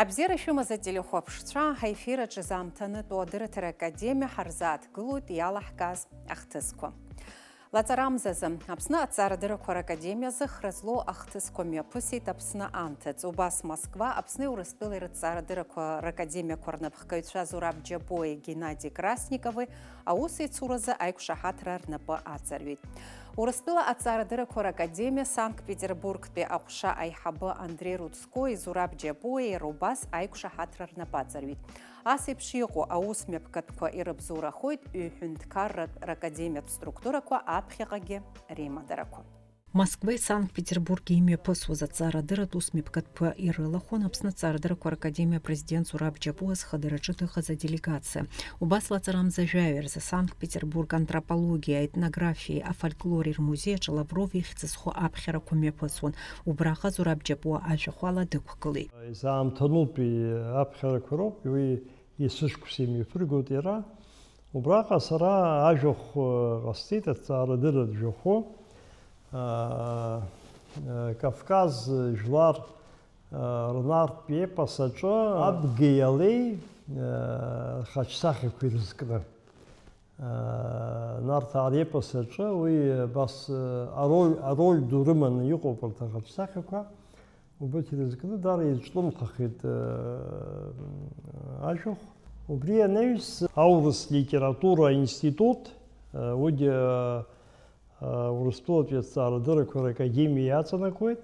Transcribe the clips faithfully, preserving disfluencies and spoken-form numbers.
Абзиара шәымаз, ателехәаԥшцәа, ҳаефир аҿы заамҭанытәу адырраҭара академиа ҳарзааҭгылоит иалаҳкааз ахҭысқәа. Лаҵарамзазы, Аԥсны аҭҵаарадыррақәа ракадемиазы хра злоу ахҭысқәа мҩаԥысит Аԥсны анҭыҵ. Убас Москва, Аԥсни Урыстәылеи рыҭҵаарадыррақәа ракадемиақәа рнапхгаҩцәа Зураб Џьапуеи Геннади Красникови аусеицуразы аиқәшаҳаҭра рнапы аҵарҩит. Урыстәыла аҭҵаарадыррақәа ракадемиа Санкт-Петербургтәи аҟәша аиҳабы Андреи Рудскои Зураб Џьапуеи иара убас аиқәшаҳаҭра рнапы аҵарҩит. Ас еиԥш иҟоу аус мҩаԥгатәқәа ирыбзоурахоит ҩ-ҳәынҭқарратә ракадемиатә структурақәа аԥхьаҟагьы реимадарақәа. Москвеи Санкт-Петербурги имҩаԥысуаз аҭҵаарадырратә ус мҩаԥгатәқәа ирылахәын Аԥсны аҭҵаарадыррақәа ракадемиа апрезидент Зураб Џьапуа зхадара аҿы дыҟаз аделегациа. Убас лаҵарамза жәаҩа рзы Санкт-Петербург антропологиа, аетнографиеи афольклори рмузеи аҿы Лавров ихьӡ зху аԥхьарақәа мҩаԥысуан. Убраҟа Зураб Џьапуа ажәахәала дықәгылеит. Изаамҭанутәи аԥхьарақәа роуп, уи есышықәса имҩаԥыргоит иара. Убраҟа сара ажәахә, э, ҟасҵеит, аҭҵаарадырратә жәахәы, аа, э, Кавказ жәлар, э, рнарҭтә епос аҿы абгеи алеи, э, рхаҿсахьақәа ирызкны. Нарҭаа репос аҿы уи абас ароль, ароль ду рыманы иҟоуп урҭ ахаҿсахьақәа. Убырҭ ирызкны даара изҿлымҳахеит, э, ажәахә. Убри анаҩс аурыс литература аинститут, э, уигьы, э, Урыстәылатәи аҭҵаарадыррақәа ракадемиа иаҵанакуеит.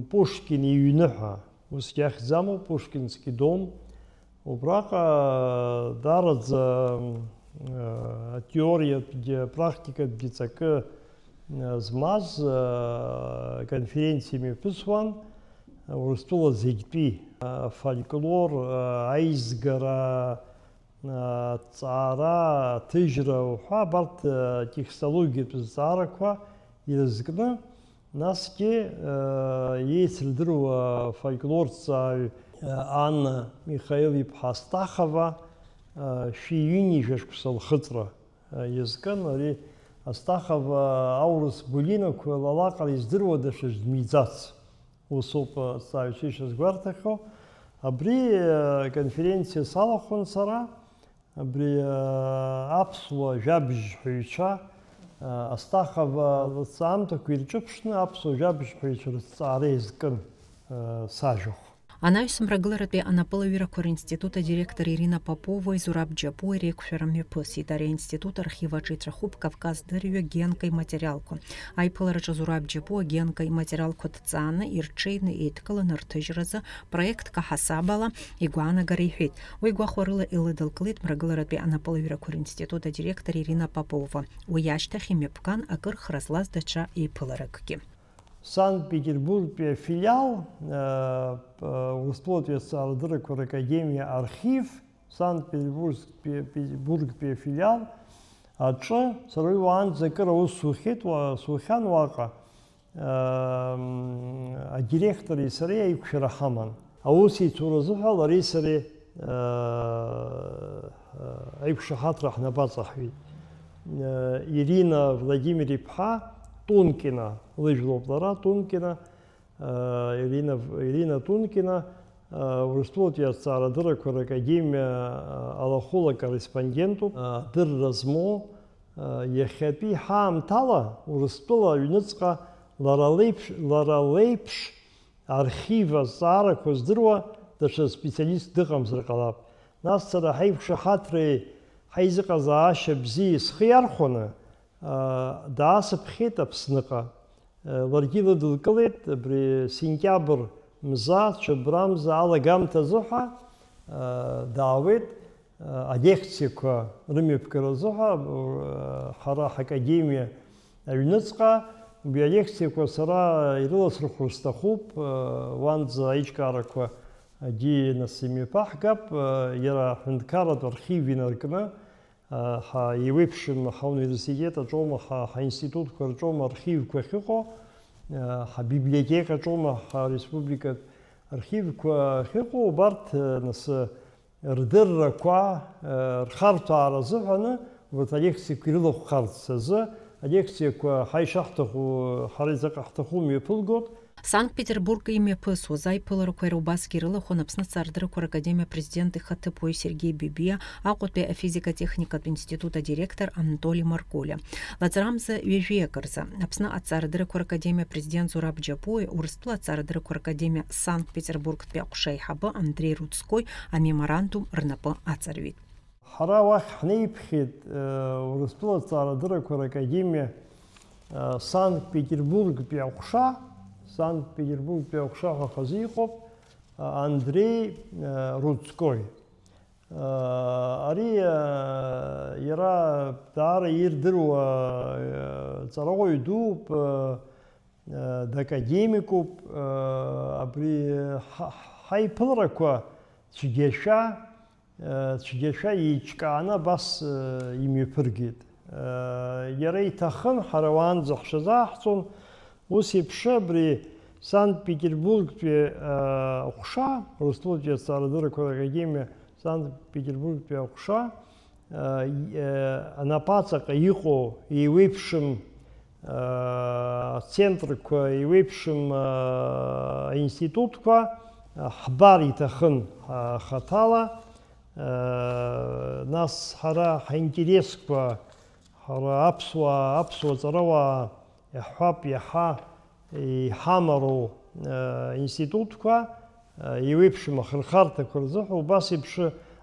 Пушкин иҩны ҳәа, усгьы ахьӡ амоуп, Пушкинский дом. Убраҟа даараӡа атеориатәгьы апрактикатәгьы ҵакы змаз конференциа мҩаԥысуан, Урыстәыла зегьтәи афольклор, аизгара, аҭҵаара, аҭыжьра уҳәа, абарҭ атекстологиатә зҵаарақәа ирызкны, насгьы, еицырдыруа афольклорҭҵааҩ Анна Михаил-иԥҳа Астахова шәи ҩынҩажәа шықәса лхыҵра иазкын. Ари Астахова аурыс булинақәа лалаҟара издыруа даҽаӡә дмиӡац. Усоуп, э, аҭҵааҩцәа ишазгәарҭахьоу. Абри, э, конференциа салахәын сара, абри, э, аԥсуа жәабжьҳәаҩцәа, э, Астахова лыҭҵаамҭақәа ирҿыԥшны аԥсуа жәабжьҳәаҩцәа рыҭҵаара иазкын, э, сажәахә. Анаҩс Мрагыларатәи анапылаҩрақәа ринститут адиректор Ирина Поповеи Зураб Џьапуеи реиқәшәара мҩаԥысит. Ари аинститут архив аҿы иҵәахуп Кавказ дырҩа Генка иматериалқәа. Аиԥылараҿы Зураб Џьапуа Генка иматериалқәа ҭҵааны, ирҽеины, еидкыланы рҭыжьразы проектк аҳасабала игәаанагара иҳәеит. Уи гәахәарыла илыдылкылеит Мрагыларатәи анапылаҩрақәа ринститут адиректор Ирина Попова. Уи ашьҭахь имҩаԥган акыр хра злаз даҽа еиԥыларакгьы. Санкт-Петербургтәи афилиал, э, э, Урыстәылатәи аҭҵаарадыррақәа ракадемиа архив, Санкт-Петербургтәи, Петербургтәи афилиал аҿы сара уи уаанӡа акыр аус сухьеит, уа-, сухьан уаҟа, э, м, адиректори сареи аиқәшәара ҳаман. Аусеицура азыҳәа лареи сареи, э, э, аиқәшаҳаҭра ҳнапы аҵаҳҩит. Э, Ирина Владимир-иԥҳа Тункина, лыжәлоуп лара, Тункина, э, Ирина, Ирина Тункина, э, Урыстәылатәи аҭҵаарадыррақәа ракадемиа, э, алахәыла акорреспондентуп, э, дырра змоу, э, иахьатәи ҳаамҭала Урыстәыла аҩныҵҟа лара леиԥш, лара леиԥш архив азҵаарақәа здыруа даҽа специалист дыҟамзар ҟалап. Нас сара ҳаиқәшаҳаҭреи ҳаизыҟазаашьа бзиеи схы иархәаны, аа, даасыԥхьеит Аԥсныҟа. Ларгьы лыдылкылеит, абри сентиабр мза, цәыббра мза алагамҭазы ҳәа, аа, даауеит. Алекциақәа рымҩаԥгаразы ҳәа, ҳара ҳакадемиа аҩныҵҟа, убри алекциақәа сара ирыласырхәыр сҭахуп, уанӡа аиҿкаарақәагьы нас имҩаԥаҳгап, иара аҳәынҭқарратә архив инаркны, ҳа еиуеиԥшым ҳауниверситет аҿоума, ҳа, ҳаинститутқәа рҿоума архивқәа ахьыҟоу, ҳабиблиотека аҿоума, ҳареспубликатә архивқәа ахьыҟоу, убарҭ, нас, рдыррақәа, э, рхарҭәаара азыҳәаны, урҭ алекциақәа ирылахәхарц азы, алекциақәа ҳа ишаҳҭаху, ҳара изаҟа ҳҭаху мҩаԥылгоит, Санкт-Петербург имҩаԥысуаз аиԥыларақәа иара убасгьы ирылахәын Аԥсны аҭҵаарадыррақәа ракадемиа апрезидент ихаҭыԥуаҩ Сергеи Бебиа, Аҟәатәи афизика-техникатә институт адиректор Анатоли Маркулиа. Лаҵарамза ҩажәи акырзы, Аԥсны аҭҵаарадыррақәа ракадемиа апрезидент Зураб Џьапуи, Урыстәыла аҭҵаарадыррақәа ракадемиа Санкт-Петербургтәи аҟәша аиҳабы Андреи Рудской амеморандум рнапы аҵарҩит. Ҳара уахь ҳнеиԥхьеит, э, Урыстәыла аҭҵаарадыррақәа ракадемиа, э, Санкт-Петербургтәи аҟәша, Санкт-Петербургтәи аҟәша ҳәа хазы иҟоуп, э, Андрей, э, Рудской. Э, ари, э, иара даара ирдыруа, э, ҵарауаҩ дууп, э, э, дакадемикуп, э, абри ҳа-, ҳаиԥыларақәа цәгьашәа, э, цәгьашәа еиҿкааны абас, э, имҩаԥыргеит. Э, иара иҭахын, ҳара уаанӡа ҳшазааҳҵон, ус еиԥш абри Санкт-Петербургтәи, э, аҟәша, Урыстәылатәи аҭҵаарадыррақәа ракадемиа Санкт-Петербургтәи аҟәша, э, и-, э, анапаҵаҟа иҟоу еиуеиԥшым, э, центрқәа, еиуеиԥшым, э, институтқәа, э, ҳбар иҭахын, э, хаҭала. Э, нас ҳара ҳаинтересқәа, ҳара аԥсуаа, аԥсуа ҵарауаа иаҳҳәап, иаҳа иҳамароу, э, институтқәа, э, еиуеиԥшым ахырхарҭақәа рзыҳәа убас еиԥш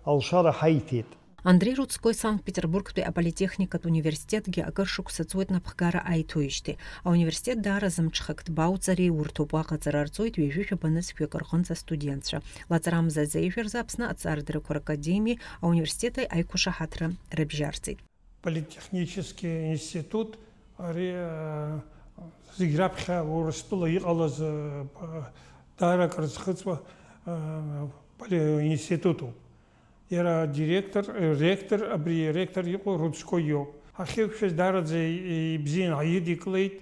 алшара ҳаиҭеит. Андрей Рудской Санкт-Петербургтәи аполитехникатә университетгьы акыр шықәса ҵуеит напхгара аиҭоижьҭеи. Ауниверситет даара зымҽхак ҭбаауҵареи урҭоуп, уаҟа аҵара рҵоит ҩажәи жәаба нызқьҩык рҟынӡа астудентцәа. Лаҵарамза азеижә рзы Аԥсны аҭҵаарадыррақәа ракадемиеи ауниверситети аиқәышаҳаҭра рыбжьарҵеит. Политехнический институт, ари, э, зегь раԥхьа Урыстәыла иҟалаз, э, даара акыр зхыҵуа, э, поли-, институтуп. Иара адиректор, э, ректор, абри ректор иҟоу Рудской иоуп. Ҳахьеиқәшәаз даараӡа ибзиан ҳаидикылеит.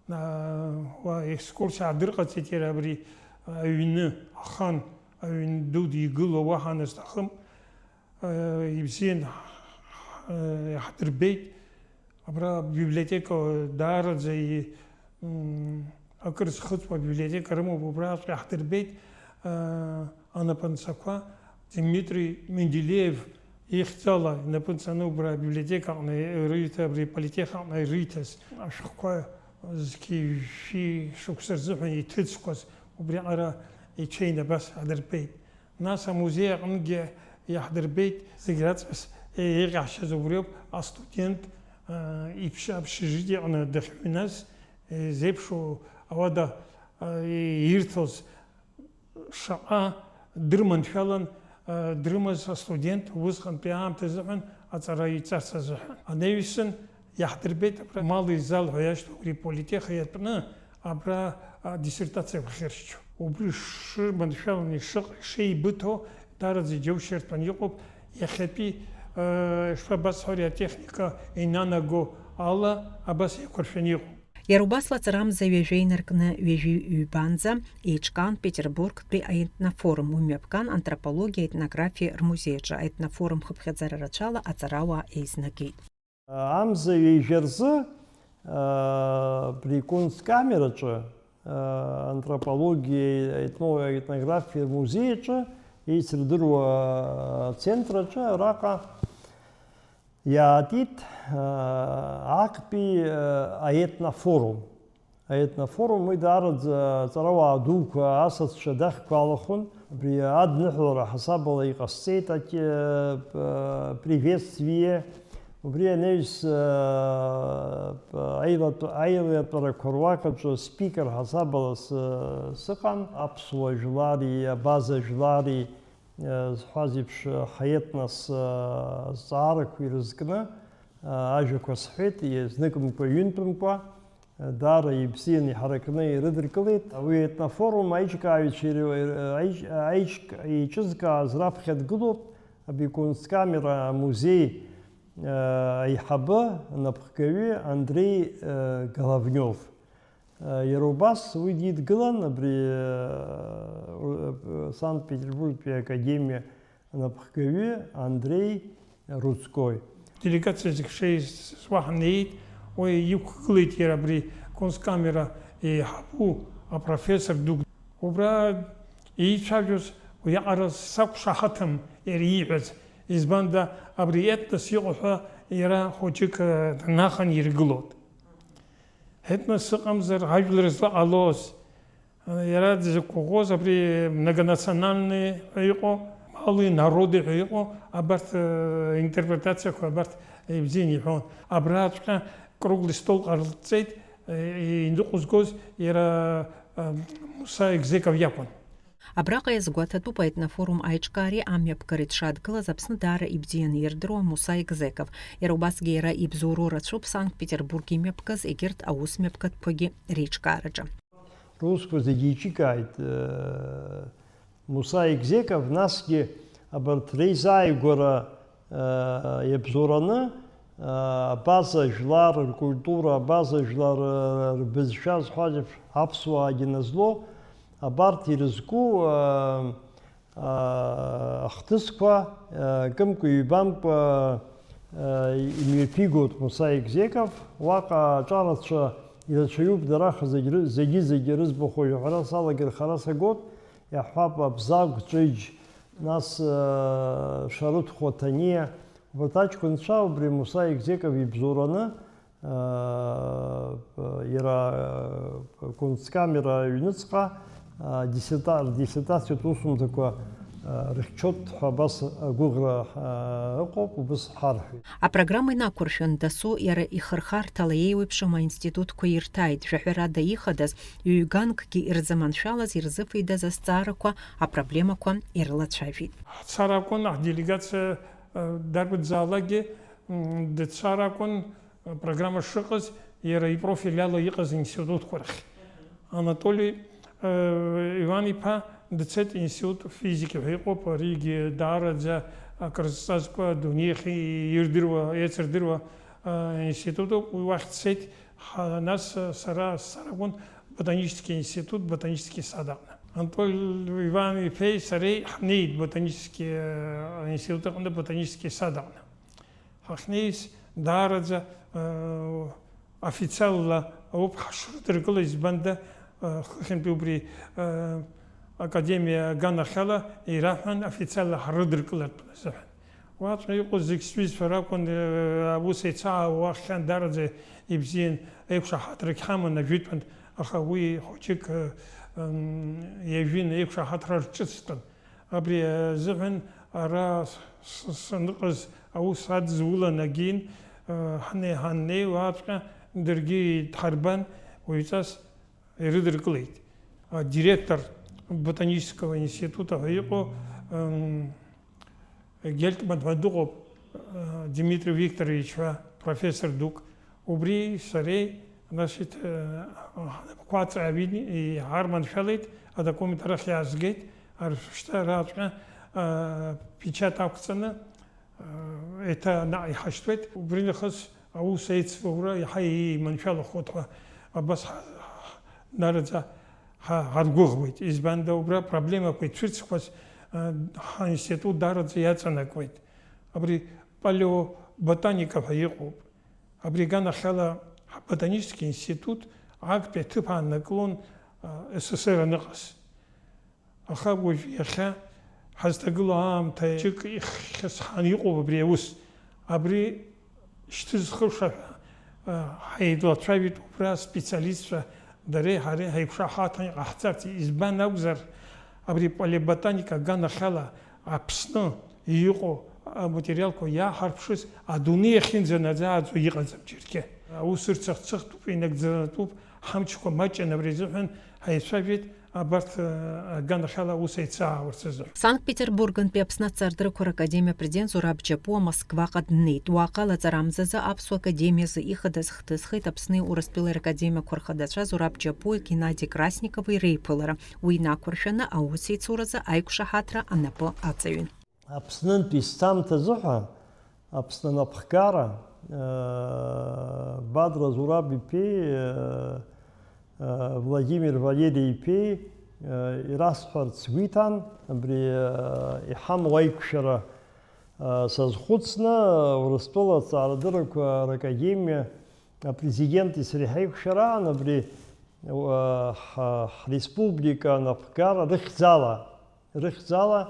Уа екскурсиа аадырҟаҵеит иара абри аҩны, ахан, аҩн ду дигыло уаҳа анысҭахым. Ибзиан, иаҳдырбеит. Абра абиблиотека даараӡа и-, м, акыр зхыҵуа абиблиотека рымоуп, убраҟа иаҳдырбеит, а, анапынҵақәа Дмитрий Менделеев ихьӡала инапынҵаны убра абиблиотека аҟны ирыҭа-, абри аполитех аҟны ирыҭаз ашәҟәқәа зқьи жәшәи шықәса рзыҳәан иҭыҵқәаз убриаҟара иҽеин абас иаҳдырбеит. Нас амузеи аҟынгьы иаҳдырбеит, зегь раҵкыс еиӷьаҳшьаз убриоуп, астудент, э, иԥшь-, общежитие аҟны дахьыҩназ, э, зеиԥшу ауада, э, ирҭоз шаҟа дырманшәалан, э, дрымаз астудент убысҟантәи аамҭа азыҳәан аҵара иҵарц азыҳәан. Анаҩсан иаҳдырбеит абра Малый зал ҳәа иашьҭоу убри политех иатәны, абра, а, диссертациақәа ахьыршьчо. Убри шырманшәаланы ишыҟ-, ишеибыҭоу даараӡа иџьоушьартә иҟоуп. Иахьатәи, э, ишԥабасҳәари, атехника инанаго ала абас еиқәыршәаны иҟоуп. Иара убас лаҵарамза ҩажәа инаркны ҩажәи ҩбанӡа еиҿкаан Петербургтәи аетнофорум, уи мҩаԥган антропологиа, етнографиа рмузеи аҿы аетнофорум хыԥхьаӡара рацәала аҵарауаа еизнагеит. Амза ҩажәа рзы, а, абри Кунсткамераҿы, а, антропологиеи аетно-, аетнографиа рмузеи аҿы еицырдыруа ацентр аҿы араҟа иаатит, а, актәи, а, аетнофорум. Аетнофорум уи даараӡа аҵарауаа дуқәа, асасцәа дахьқәа алахәын. Абри адныҳәалара ҳасабала иҟасҵеит ак-, э, приветствие. Убри анаҩс, э, аилатә-, аилатәарақәа руак аҿы спикер ҳасабала сы-, сыҟан. Аԥсуа жәлари абаза жәлари, э, зҳәаз еиԥш, ҳаетнос, э, азҵаарақәа ирызкны, э, ажәақәа сҳәеит, изныкымкәа, ҩынтәымкәа. Даара ибзианы иҳаракны ирыдыркылеит. Уи аетнофорум аиҿкааҩцәа ир-, аиҿ-, аиҿк-, еиҿызкааз раԥхьа дгылоуп абри Кунсткамера амузеи, э, аиҳабы, анапхгаҩы Андрей, э, Головнев. Э, иара убас уи дидгылан абри, э, Санкт-Петербургтәи академиа анапхгаҩы Андрей Рудской. Делегациа зегь шеизуа ҳнеит, уи иқәгылеит иара абри Кунсткамера еиҳабу Апрофессор дук убра еицәажәоз уиаҟара сақәшаҳаҭым иара ииҳәаз, избанда абри етнос иҟоу ҳәа иара хәыҷык, э, днахан иргылоит. Етнос ыҟамзар ажәлар злаҟалоз, э, иара дзықәгәыӷуаз абри многонациональный ҳәа иҟоу, малые народы ҳәа иҟоу, абарҭ, э, интерпретациақәа абарҭ ибзианы иҳәон. Абраҵәҟьа круглый стол ҟарҵеит, иныҟәызгоз иара, а, Муса Егзеков иакәын. Абраҟа иазгәаҭатәуп аетнофорум аиҿкаареи амҩаԥгареи дшадгылаз Аԥсны даара ибзианы ирдыруа Муса Егзеков. Иара убасгьы иара ибзоуроу рацәоуп Санкт-Петербург имҩаԥгаз егьырҭ аус мҩаԥгатәқәагьы реиҿкаараҿы. Русқәа зегьы еиҿикааит, э, Муса Егзеков, насгьы абарҭ реизааигәара, э, иабзоураны, э, абаза жәлар ркультура, абаза жәлар, э, рбызшәа зҳәаз еиԥш, аԥсуаагьы назло, абарҭ ирызку, э, э, ахҭысқәа, э, кымкәа-ҩбамкәа, э, имҩаԥигоит Муса Егзеков. Уаҟа аҿарацәа ирацәаҩуп, дара аха зегь ры-, зегьы-зегьы рыӡбахә уажәы ҳәара салагар хара сагоит. Иаҳҳәап, Абзагә, Ҵәыџь, нас, э, Шарыҭ Хәаҭаниа, убарҭ аҷкәынцәа убри Муса Егзеков ибзоураны, э, иара, э, кунсткамера аҩныҵҟа, э, диссерта-, рдиссертациатә усумҭақәа, э, рыхьчоит ҳәа абас агәыӷра, э, ыҟоуп, убас ҳарҳәеит. Апрограмма инақәыршәан, дасу иара ихырхарҭала еиуеиԥшым аинститутқәа ирҭааит, жәаҳәарада ихадаз, ҩганкгьы ирзаманшәалаз ирзыфеидаз азҵаарақәа, апроблемақәа ирылацәажәеит. Ҳцар акәын, ҳделегациа, э, дарбанзаалакгьы, м, дцар акәын, э, программа шыҟаз, иара ипрофиль ала иҟаз аинститутқәа рахь. Анатоли, э, Иван-иԥа дцеит, институт физики ҳәа иҟоуп, аригьы даараӡа акрызҵазкуа, адунеи ахь ирдыруа, еицырдыруа, э, институтуп, уи уахь дцеит. Ҳа-, нас, э, сара сцар акәын ботанический институт, ботанический сад аҟны. Анатоли Иван-иԥеи сареи ҳнеит ботанический, э, институт аҟны, ботанический сад аҟны. Ҳахьнеиз даараӡа, э, официалла ауп ҳашрыдыркылаз, избанда, э, хыхьынтәи убри, э, академиа аганахьала ираҳәан, официалла ҳрыдыркылартә азыҳәан. Уаҵәҟьа иҟоу зегь сҩызцәа ракәын, э, аус еицаауа уахьхьан, даараӡа ибзиан, еиқәшаҳаҭрагь ҳаман ажәытәан, аха уи хәыҷык, э, м, иажәын, еиқәшаҳаҭра рҿыцтәын. Абри азыҳәан ара с-, с-, саныҟаз аус адызулан агьин, э, ҳне-, ҳаннеиуаҵәҟьа даргьы дҳарбан, уаҩҵас ирыдыркылеит. А, директор ботанического института ҳәа иҟоу, м, Гельтман ҳәа дыҟоуп, э, Дмитрий Викторович ҳәа профессор дук. Убри сареи, значит, э, ҳнапқәа аҵаҩын иҳарманшәалеит, адокумент арахь иаазгеит, ар-, шьҭа араҵәҟьа, э, печать ақәҵаны, э, еиҭа наҟ иҳашьҭуеит. Убри нахыс аус еицлаура иаҳа еиманшәалахоит ҳәа абас ҳа-, ҳа-, нараӡа ҳа-, ҳаргәыӷуеит. Избанда убра проблемақәа ицәырҵқәаз, э, ҳаинститут даараӡа иаҵанакуеит. Абри палеоботаника ҳәа иҟоуп. Абри аганахьала ҳботанический институт актәи аҭыԥ ааннакылон, а, С С С Р аныҟаз. Аха уажә иахьа ҳазҭагылоу аамҭа ҿык ихьысҳан иҟоуп абри аус. Абри шьҭызхыша ҳәа, а, ҳаилацәажәеит убра аспециалистцәа, дареи ҳареи ҳаиқәшаҳаҭны иҟаҳҵарц. Избан акәзар, абри палеоботаника аганахьала Аԥсны иҟоу аматериалқәа иааҳарԥшыз адунеи ахьынӡанаӡааӡо иҟаӡам џьаргьы. Аус ырцыхцыхтәуп, инагӡанатәуп, ҳамчқәа маҷын, абри азыҳәан ҳаицәажәеит абарҭ, э, аганахьала аус еицаауарц азыҳәан. Санкт-Петербургнтәи Аԥсны аҭҵаарадыррақәа ракадемиа апрезидент Зураб Џьапуа Москваҟа днеит. Уаҟа лаҵарамзазы аԥсуа академиазы ихадаз хҭысхеит Аԥсни Урыстәылеи ракадемиақәа рхадацәа Зураб Џьапуа, Геннади Красникови реиԥылара. Уи инақәыршәаны аусеицуразы аиқәшаҳаҭра анапы аҵаҩын. Аԥснынтәи сцамҭазы ҳәа Аԥсны анапхгара, э, Бадра Зураб иԥеи, э, э, Владимир Валери иԥеи, э, ирасҳәарц сгәы иҭан, абри, э, иҳамоу аиқәшәара, э, сазхәыцны, Урыстәыла аҭҵаарадыррақәа ракадемиа апрезиденти сареи ҳаиқәшәараан абри ҳреспублика анапхгара рыхьӡала, рыхьӡала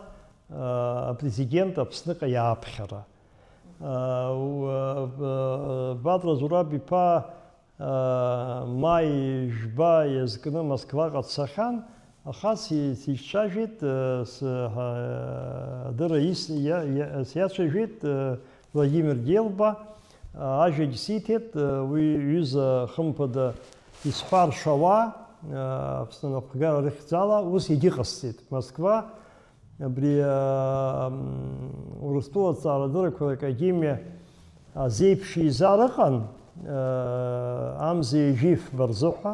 апрезидент Аԥсныҟа иааԥхьара. Бадра Зураб иԥа маи жәба иазкны Москваҟа дцахьан, аха сицәажәеит, адырра сиацәажәеит Владимир Делба, ажәагь сиҭеит, уи ҩыза хымԥада исҳәар шауа, Аԥсны анапхгара рыхьӡала, ус егьыҟасҵеит. Москва, абри Урыстәыла Аҭҵаарадыррақәа Ракадемиа азеиԥш еизара ыҟан, амза ҩажәи фба рзыҳәа,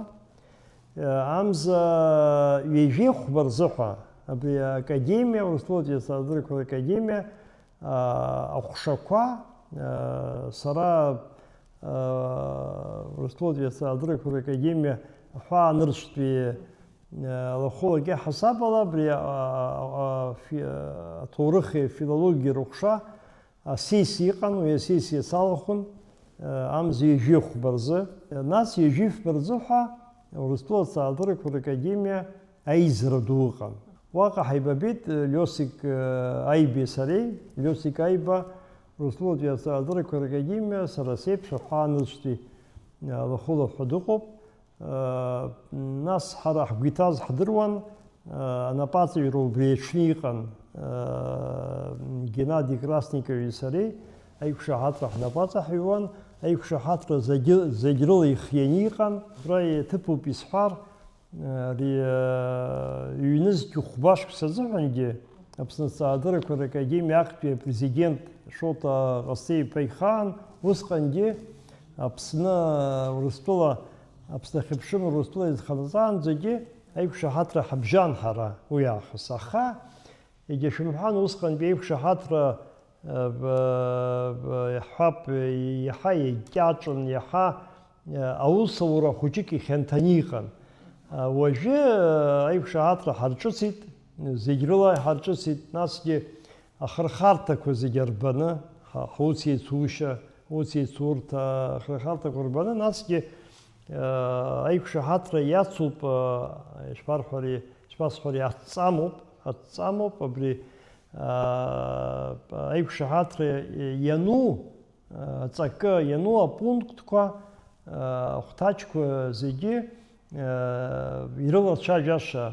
амза ҩажәи хәба рзыҳәа, абри Академиа, Урыстәылатәи Аҭҵаарадыррақәа Ракадемиа, аҟәшақәа, сара Урыстәылатәи Аҭҵаарадыррақәа Ракадемиа аҳәаанырцәтәи алахәылак иаҳасабала абри аҭоурыхи афилологиеи рыҟәша асессиа иҟан, уи асессиа салахәын амза ҩажәи хәба рзы, нас ҩажәи фба рзы ҳәа Урыстәыла Аҭҵаарадыррақәа Ракадемиа аизара ду ыҟан. Уаҟа ҳаибабеит Лиосик Аибеи сареи. Лиосик Аиба Урыстәылатәи Аҭҵаарадыррақәа Ракадемиа сара сеиԥш аҳәаанырцәтәи алахәыла ҳәа дыҟоуп. Нас ҳара ҳгәы иҭаз ҳдыруан, анапаҵаҩра убри аҽны иҟан, Геннади Красникови сареи аиқәшаҳаҭра ҳнапаҵаҳәиуан, аиқәшаҳаҭра зегьы, зегь рыла ихианы иҟан. Убра иаҭыԥуп исҳәар, ари, ҩнызқь хәба шықәса азыҳәангьы Аԥсны Аҭҵаарадыррақәа Ракадемиа актәи апрезидент Шоҭа Ҟасҭеи-иԥа ихаан, усҟангьы Аԥсны, Урыстәыла, Аԥсны ахьыԥшым Урыстәыла изханаҵаанӡагьы аиқәшаҳаҭра ҳабжьан ҳара уи аахыс. Аха, егьа шәымҳәан, усҟантәи аиқәшаҳаҭра, иаҳҳәап, иаҳа икьаҿын, иаҳа аусура хәыҷык ихьанҭаны иҟан. Уажәы аиқәшаҳаҭра ҳарҿыцит, зегь рыла иҳарҿыцит, насгьы ахырхарҭақәа зегь арбаны, ҳа-, ҳуц еицушьа, уц еицурҭа ахырхарҭақәа рбаны, насгьы аиқәшаҳаҭра иацуп, ишԥарҳәари, ишԥасҳәари, аҭҵамоуп, аҭҵамоуп, абри аиқәшаҳаҭра иану аҵакы иану апунктқәа, ахәҭаҷқәа зегьы ирылацәажәаша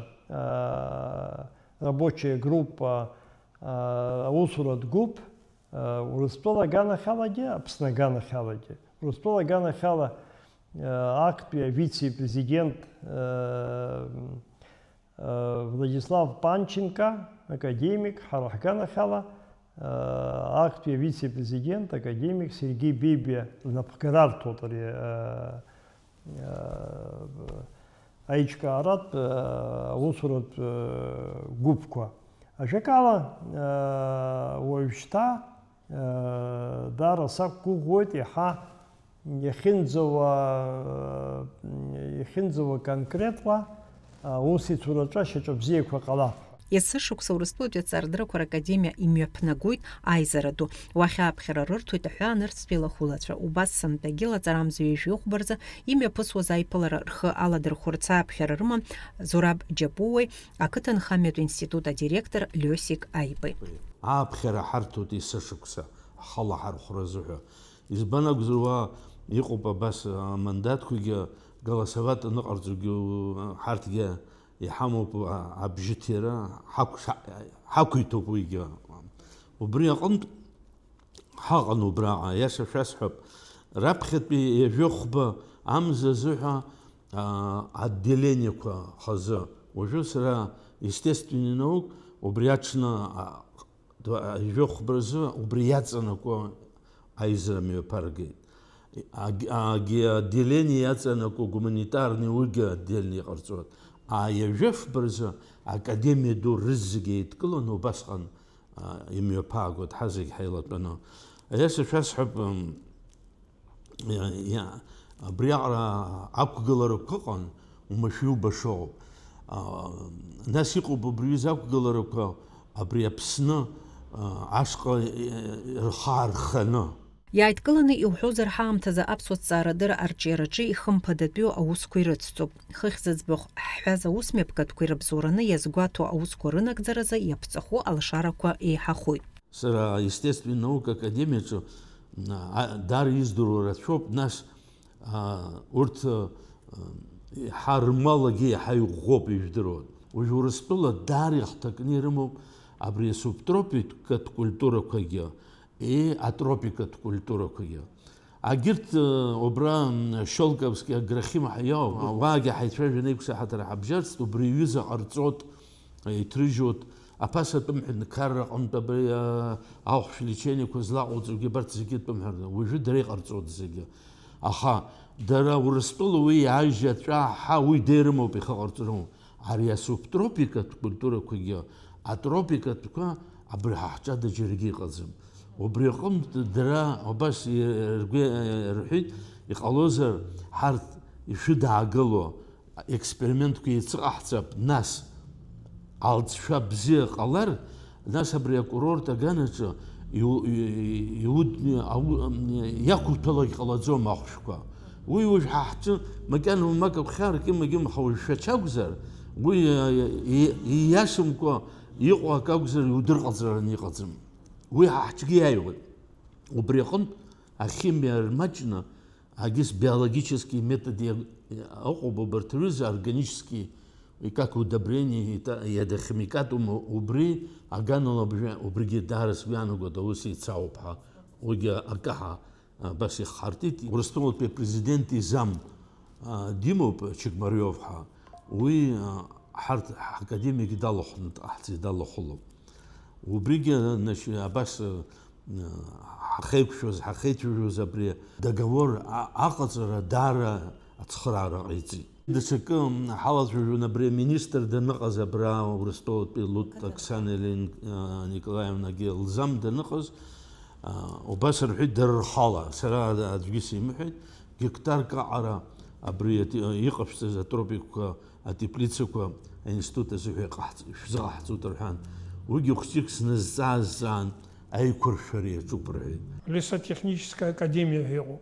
рабочая группа, аусуратә гәыԥ, Урыстәыла аганахьалагьы, Аԥсны аганахьалагьы. Урыстәыла аганахьала актәи авице-президент Владислав Панченко, академик, ҳара ҳганахьала, актәи авице-президент, академик Сергеи Бебиа лнапхгара арҭоит ари аиҿкааратә, аусуратә гәыԥқәа. Ажәакала, уажәшьҭа Даара сақәгәыӷуеит, иаҳа иахьынӡауа, иахьынӡауа конкретла аусеицураҿы ашьаҿа бзиақәа ҟалап ҳәа. Есышықәса Урыстәылатәи аҵарадыррақәа ракадемиа имҩаԥнагоит аизара ду. Уахь ааԥхьара рырҭоит аҳәаанырцәтәи лахәылацәа. Убас сынтәагьы лаҵарамза ҩажәи хәба рзы имҩаԥысуаз аиԥылара рхы аладырхәырц ааԥхьара рыман Зураб Џьапуеи, ақыҭанхамҩатә институт адиректор Лиосик Аибеи. Ааԥхьара ҳарҭоит есышықәса ҳхала ҳархәра азыҳәа. Избан акәзар, уа иҟоуп абас амандатқәагьы, голосовать аныҟарҵогьы, ҳарҭгьы иҳамоуп абжьыҭира, ҳақә-, ҳақәиҭуп уигьы. Убри аҟынтә ҳаҟан убраҟа, аиаша шәасҳәап, раԥхьатәи ҩажәи хәба амза азыҳәа, аа, отделениеқәа хазы. Уажәы сара естественный наук убри аҽны, а, ҩажәи хәба рзы убри иаҵанакуа аизара мҩаԥаргеит. Аг-, агьи отделение иаҵанакуа гуманитарный уигьы отдельно иҟарҵоит. А ҩажәи фба рзы академиа ду рызегьы еидкыланы убасҟан а, имҩаԥаагоит ҳа зегь ҳаилатәаны. Аиаша шәасҳәап, м, иа-, иа-, абриаҟара ақәгыларақәа ыҟан, уамашәа иубаша ыҟоуп. А, нас иҟоуп убри аҩыза ақәгыларақәа, абри Аԥсны, а, ашҟа, э, рхы аарханы. Иааидкыланы иуҳәозар, ҳаамҭазы аԥсуа ҭҵаарадырра арҿиараҿы ихымԥадатәиу аусқәа ирыцҵоуп. Хыхь зыӡбахә ҳҳәаз аусмҩаԥгатәқәа ирыбзоураны иазгәаҭоу аусқәа рынагӡаразы иаԥҵаху алшарақәа еиҳахоит. Сара аестествен наука академиаҿы, а, даара издыруа рацәоуп, нас, а, урҭ, а, иаҳа рмалагьы иаҳа иӷәӷәоуп, ижәдыруан. Уажә Урыстәыла даара ихҭакны ирымоуп абри асубтропикатә культурақәагьы, и, атропикатә культурақәагьы. Агьырҭ, э, убра, м, Шьолковски аграхим ҳаиоуп. Уаагьы ҳаицәажәаны еиқәшаҳаҭра ҳабжьарцт, убри аҩыза ҟарҵот, э, иҭрыжьуат. Аԥаса атәым ҳәынҭқарра аҟынтә абри, э, ахәшә лечениақәа злаҟоуҵогьы абарҭ зегьы атәым ҳәа, уажәы дара иҟарҵот зегьы. Аха дара Урыстәыла уи иаажьа ҵәаҳа уи деирымоуп ихы ҟарҵарым. Ари асубтропикатә культурақәагьы атропикатәқәа абри ҳа ҳҿы ада џьаргьы иҟаӡам. Убри аҟынтә дара убас и-, ргәы, рҳәеит, иҟалозар, ҳарҭ ишәыдаагыло, експериментқәа еицыҟаҳҵап, нас, алҵшәа бзиа ҟалар, нас абри акурорт аганаҿы иу-, и-, иуд-, ау-, иақәуҭәалак ҟалаӡом ахәшәқәа. Уи уажә ҳа ҳҿы макьана умак аԥхьарак имагьым ҳауашәа чакәзар, уи, и-, и-, ииашамкәа иҟоу акы акәзар, иудырҟаҵараны иҟаӡам. Уи ҳа ҳҿгьы иааиуеит. Убри аҟынтә ахимиа рмаҷны, агьыс биологический метод иа-, ыҟоуп, убарҭ рҩыза органический, и как удобрение, и та-, иадахимикатәым, убри аганала абжа-, убригьы даара сгәы иаанагоит, аус еицаауп ҳәа. Уигьы акаҳа, а, абас ихҳартит. Урыстәылатәи апрезидент изам, а, димоуп, Чекмариов ҳәа. Уи, а, ҳарҭ ҳакадемик далахәны дҟаҳҵеит, далахәылоуп. Убригьы, значит, абас, э, ҳахеиқәшәоз, ҳахеицәажәоз абри договор а-, аҟаҵара даара ацхыраара ҟаиҵеит. Даҽакы, м, ҳалацәажәон абри аминистр даныҟаз абра Урыстәылатәи Лут Оксана Лен-, э, Николаевнагьы лзам даныҟаз, э, убас рҳәеит дара рхала, сара аӡәгьы симҳәеит, гектарк аҟара абри ати-, иҟашәҵаз атропикқәа атеплицақәа аинститут азыҳәа иҟаҳҵ-, шәзыҟаҳҵоит рҳәан. Уигьы хәҷык сназҵаа-азҵаан, аиқәыршәара иаҿуп рҳәеит. Лесотехническая академиа ҳәа иҟоуп.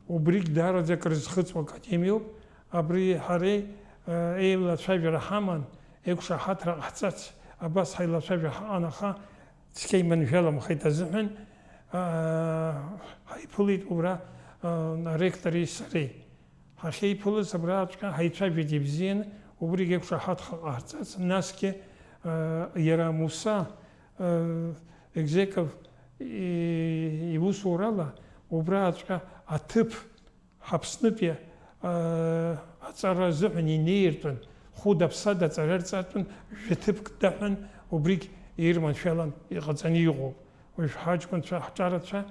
Убригь даараӡа акрызхыҵуа академиоуп. Абри ҳареи, э, еилацәажәара ҳаман, еиқәшаҳаҭра ҟаҳҵац, абас ҳаилацәажәа ҳаҟан, аха цқьа иманшәаламхеит азыҳәан, э, ҳаиԥылеит убра, э, аректори сареи. Ҳахьеиԥылаз абраҵәҟьа ҳаицәажәеит ибзианы, убригь еиқәшаҳаҭха ҟаҳҵац, насгьы, э, иара Муса, э, Екзеков и-, иусурала убраҵәҟьа аҭыԥ ҳАԥснытәи, э, аҵара азыҳәан инеиртәын, хәыда-ԥсада аҵара рҵартәын, жәа ҭыԥк даҳәан, убригь ирманшәалан иҟаҵаны иҟоуп. Уажә ҳаҷкәынцәа, ҳҿарацәа,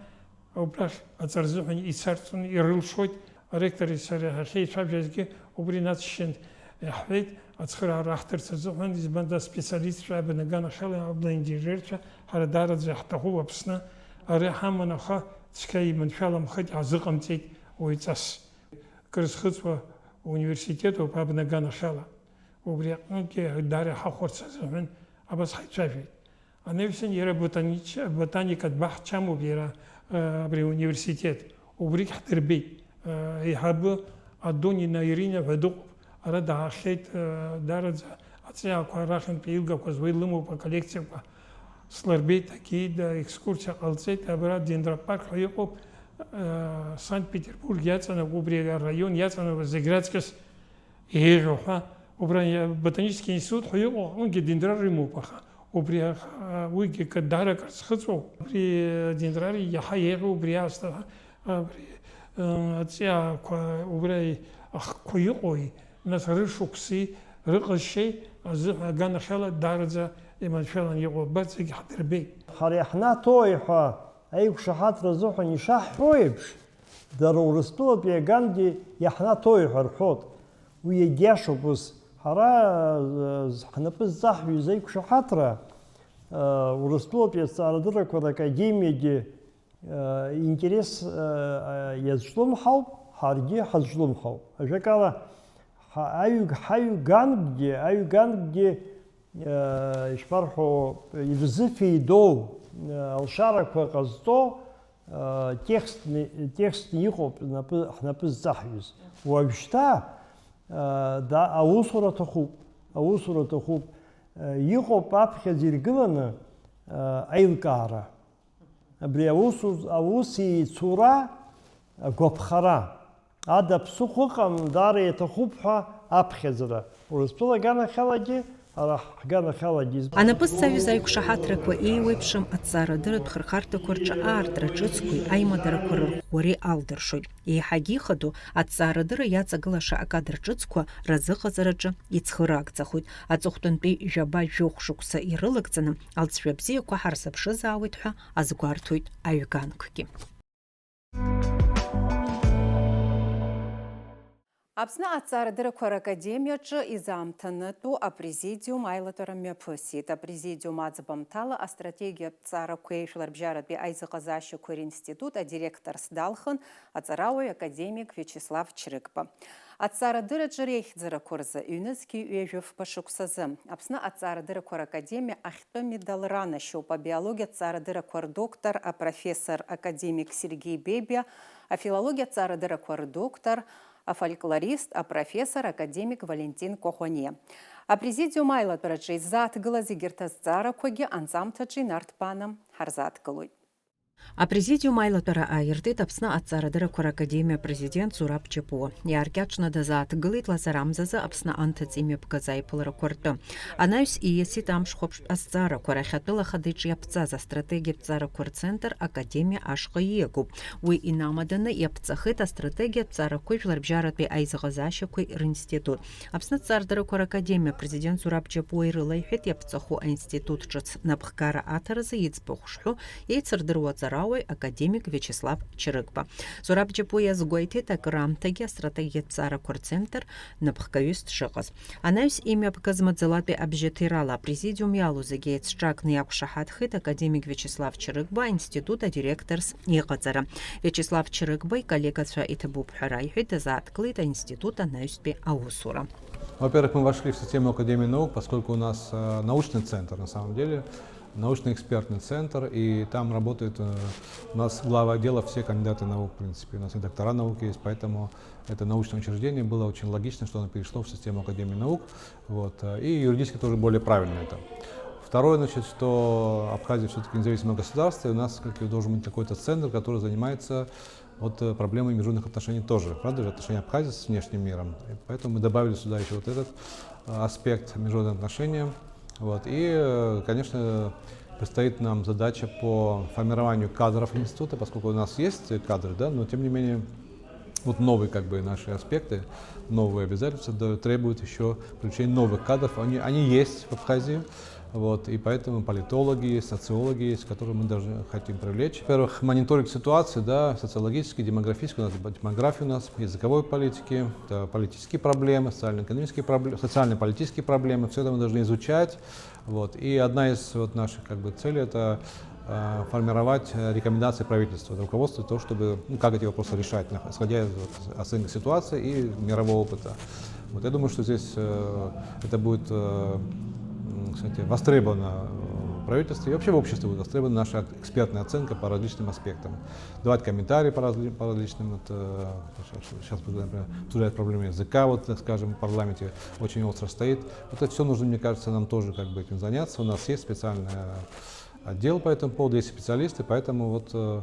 Убрахь аҵарзыҳәан ицарҵон ирылшоит, аректори сареи ҳахьеицәажәазгьы убри нацшьын иаҳҳәеит, ацхыраара аҳҭарц азыҳәан, избан, аспециалистцәа абнаганахьала, аблаинженерцәа, ҳара даараӡа иаҳҭахуп Аԥсны, ара иҳаман, аха цқьа иманшәаламхеит, иаҳзыҟамҵеит уаҩҵас. Крызхыҵуа университетуп абнаганахьала, убри аҟнытәгьы даара иҳахәарц азыҳәан абас ҳаицәажәеит. Анаҩсан иара ботанич-, ботаникатә баҳчамоуп иара, э, абри ауниверситет. Убригь ҳдырбеит. Э, аиҳабы Адонина Ирина ҳәа дыҟоуп. Ара даахьеит, э, даараӡа аҵиаақәа арахьынтәи илгақәаз уи лымоуп аколлекциақәа. Слырбеит, акида, экскурсиа ҟалҵеит. Абра Дендропарк ҳәа иҟоуп, э, Санкт-Петербург иаҵанакуа, убри араион иаҵанакуа зегь раҵкьыс еиӷьу ҳәа, убра иа-, ботанический институт ҳәа иҟоу аҟынгьы дендрар имоуп, аха убри аха, уигьы кы-, даара акыр зхыҵуоу, убри адендрар иаҳа еиӷьу убри аасҭа, абри, э, аҵиаақәа, убра ахқәа иҟоуи, нас рышықәси, рыҟазшьеи азыҳәа аганахьала даараӡа иманшәалан иҟоу абарҭ зегьы ҳдырбеит. Ҳара иаҳнаҭои ҳәа аиқәшаҳаҭра азыҳәан ишаҳҳәо еиԥш, дара Урыстәылатәи агангьы иаҳнаҭои ҳәа рҳәоит. Уи иагьиашоуп ус. Ҳара, э, ҳнапы зҵаҳҩыз аиқәшаҳаҭра, э, Урыстәылатәи азҵаарадыррақәа ракадемиагьы, э, интерес, э, э, иазҿлымҳауп, ҳаргьы ҳазҿлымҳауп. Ажәакала, ҳа-, аҩ-, ҳаҩгангьы, аҩгангьы, э, ишԥарҳәо, ирзыфеидоу, э, алшарақәа ҟазҵо, Текстны, текстны иҟоуп ҳнапы, ҳнапы зҵаҳҩыз. Уажәшьҭа, да, аусура аҭахуп, аусура аҭахуп. Иҟоуп аԥхьаӡа иргыланы аилкаара. Абри аус, аус еицура, агәаԥхара. Ада ԥсыхәа ыҟам, даара иаҭахуп ҳәа аԥхьаӡара. Урыстәыла аганахьалагьы, ара ҳганахьалагьы изб- Анапы зҵаҩыз аиқәшаҳаҭрақәа еиуеиԥшым аҭҵаарадырратә хырхарҭақәа рҿы аартра ҿыцқәеи аимадарақәа рырӷәӷәареи алдыршоит. Еиҳагьы ихадоу, аҭҵаарадырра иаҵагылаша акадр ҿыцқәа разыҟаҵараҿы ицхыраагӡахоит. Аҵыхәтәантәи жәаба-жәохә шықәса ирылагӡаны алҵшәа бзиақәа ҳарзыԥшызаауеит ҳәа азгәарҭоит аҩганқәгьы. Аԥсны аҭҵаарадыррақәа ракадемиаҿы изаамҭанытәу апрезидиум аилатәара мҩаԥысит. Апрезидиум аӡбамҭала астратегиатә ҭҵаарақәеи жәларбжьаратәи аизыҟазаашьақәеи ринститут адиректорс далхын аҵарауаҩ академик Виачеслав Чрыгба. Аҭҵаарадырраҿы реихьӡарақәа рзы ҩнызқьи ҩажәи фба шықәсазы Аԥсны аҭҵаарадыррақәа ракадемиа ахьтәы медал ранашьоуп абиологиа ҭҵаарадыррақәа рдоктор, апрофессор академик Сергеи Бебиа, афилологиа ҭҵаарадыррақәа рдоктор, афольклорист, апрофессор академик Валентин Коӷониа. Апрезидиум аилатәараҿы иззааҭгылаз егьырҭ азҵаарақәагьы анҵамҭаҿы инарҭбааны ҳарзааҭгылоит. Апрезидиум аилатәара ааиртит Аԥсны аҭҵаарадыррақәа ракадемиа апрезидент Зураб Џьапуа. Иааркьаҿны дазааҭгылеит Лазар Амзазы Аԥсны анҭыҵ имҩаԥгаз аиԥыларақәа ртәы. Анаҩс ииасит амш хәаԥштә азҵаарақәа рахь атәыла хада иҿы иаԥҵаз астратегиатә ҵаарақәа рцентр академиа ашҟа ииагоуп. Уи инамаданы иаԥҵахеит астратегиатә ҵаарақәеи жәларбжьаратәи аизыҟазаашьақәеи ринститут. Аԥсны аҭҵаарадыррақәа ракадемиа апрезидент Зураб Џьапуа ирылаиҳәеит иаԥҵаху аинститут ҿыц напхгара аҭаразы иӡбахә шҳәо, еицырдыруа аҵарауаҩ академик Виачеслав Чрыгба. Зураб Џьапуа иазгәеиҭеит, акыраамҭагьы астратегиатә ҵаарақәа рцентр напхгаҩыс дшыҟаз. Анаҩс имҩаԥгаз маӡалатәи абжьаҭирала апрезидиум иалоу зегьы еицҿакны иақәшаҳаҭхеит академик Виачеслав Чрыгба аинститут адиректорс иҟаҵара. Виачеслав Чрыгба иколлегацәа иҭабуп ҳәа раиҳәеит, дазааҭгылеит аинститут анаҩстәи аусура. Во-первых, мы вошли в систему Академии наук, поскольку у нас э, научный центр, на самом деле, научно-экспертный центр, и там работают э, у нас главы отделов все кандидаты наук, в принципе, у нас и доктора наук есть, поэтому это научное учреждение, было очень логично, что оно перешло в систему Академии наук, вот, э, и юридически тоже более правильно это. Второе, значит, что Абхазия все-таки независимое государство, и у нас как и должен быть какой-то центр, который занимается вот э, проблемы международных отношений тоже, правда же, отношения Абхазии с внешним миром. И поэтому мы добавили сюда еще вот этот э, аспект международных отношений. Вот. И, э, конечно, предстоит нам задача по формированию кадров института, поскольку у нас есть кадры, да, но тем не менее вот новые как бы наши аспекты, новые обязательства да- требуют еще привлечения новых кадров. Они, они есть в Абхазии. Вот, и поэтому политологи есть, социологи есть, которые мы должны хотим привлечь. Во-первых, мониторинг ситуации, да, социологический, демографический, у нас демография у нас, языковой политики, это политические проблемы, социально-экономические проблемы, социально-политические проблемы, все это мы должны изучать. Вот. И одна из вот наших как бы целей это э, формировать э, рекомендации правительства, руководства, то, чтобы, ну, как эти вопросы решать, исходя из вот, оценки ситуации и мирового опыта. Вот я думаю, что здесь э, это будет, э, кстати, востребовано в правительстве и вообще в обществе будет востребована наша экспертная оценка по различным аспектам. Давать комментарии по, разли, по различным, вот, э, сейчас, например, обсуждают проблему языка, вот, так скажем, в парламенте очень остро стоит. Вот это все нужно, мне кажется, нам тоже как бы этим заняться. У нас есть специальный отдел по этому поводу, есть специалисты, поэтому вот э,